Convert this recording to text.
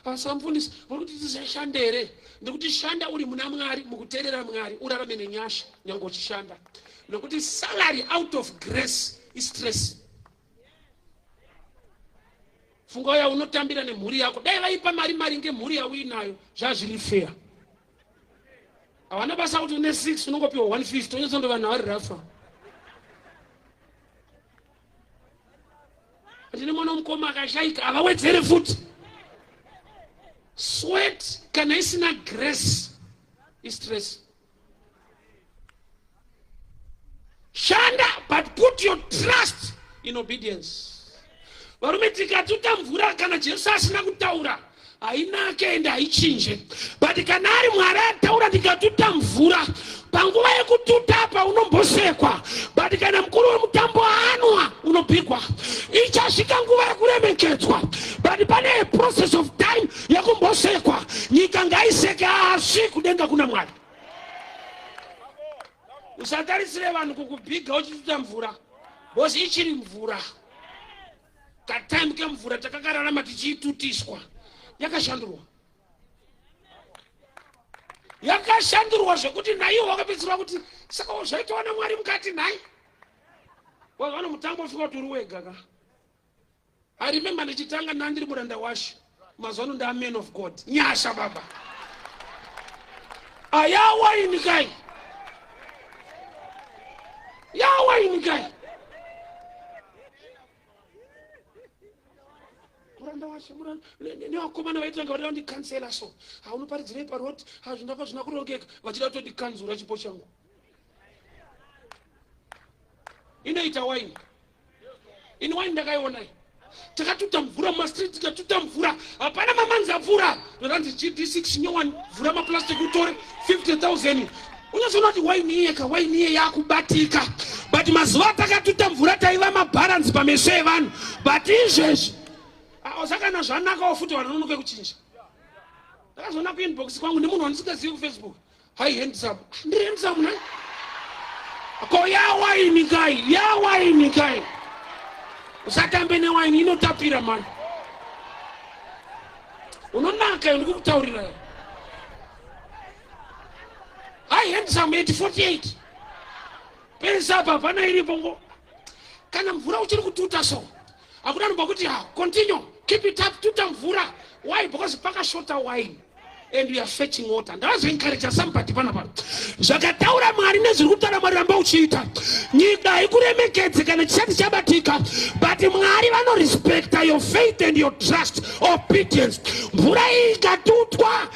Asi vamufundisi vari kuti tisashande here? Ndikuti shanda uri muna Mwari, mukuteerera Mwari, urarame nenyasha nyange uchishanda, nokuti salary out of grace istress. Funga yaunotambira nemhuri yako, dai vaipa mari maringe mhuri yauinayo, zvazviri fair. Havana basa kuti une 6 unongopiwa 150 onyatsondo vanhu vari rafa. Ndine mwana womukoma akashaika, havawedzere futi. Sweat kana isina grace istress. Shanda but put your trust in obedience. Varume tikatuta mvura kana Jesu asina kutaura hainake ende haichinje, but kana ari Mwari ataura ndikatuta mvura panguva yekututa apa unombosekwa, but kana mukuru wemutambo anwa unobhigwa. Ichasvika nguva yekuremekedzwa, but pane a process of time yekumbosekwa. Nyika ngaiseke, asi kudenga kuna Mwari. Usatarisire vanhu kukubhiga uchituta mvura, because ichiri mvura. Katime kemvura takakararama tichiitutiswa, yakashandurwa, yakashandurwa zvekuti naiwo wakapedzisira kuti saka zvaitawa naMwari mukati nhai. Vano mutambo ufunga kuti uri wega ka. I remember ndichitanga ndandiri muranda washe, mazuva ano ndaa man of God. Nyasha baba ayawaini kai, yawaini kai. Muranda washe, muranda nevakomana vaitanga vada kundikansela, so haunoparidzirei paroti, hazvindaka zvina kurongeka, vachida kutondikanzura chipo changu. Inoita waini ini, waini ndakaiona. Takatuta mvura mumastreet, tikatuta mvura, hapana mamanzi apfuura. Ndoranzi GD6 nyowani, vhura maplastic utore 50,000. Unozoona kuti waini iyeka, waini iye yakubatika. But mazuva atakatuta mvura taiva mabharanzi pameso evanhu, but izvezvi osakana zvanakawo futi, vanhu vanonoke kuchinja. Ndakazoona kuinbox kwangu nemunhu wandisingazivi kuFacebook, "Hi handsome." Ndiri handsome nai ko? Yawaini kai, yawaini kai. Usatambe newaini, inotapira mani. Unonaka, ndikukutaurira. "Hi handsome," 848 pesa apa, hapana iripo ngo. Kana mvura uchiri kututa, so hakuna nomba kuti ha, continue, keep it up, tuta mvura. Why? Because pakashota wine and we are fetching water. Ndavazoencourage somebody panapa. Zvakataura Mwari nezviri kutaura Mwari, ramba uchiita. Nyika haikuremekedze kana chisati chabatika, but Mwari vanorespecta your faith and your trust, obedience. Mvura iyi ikatutwa.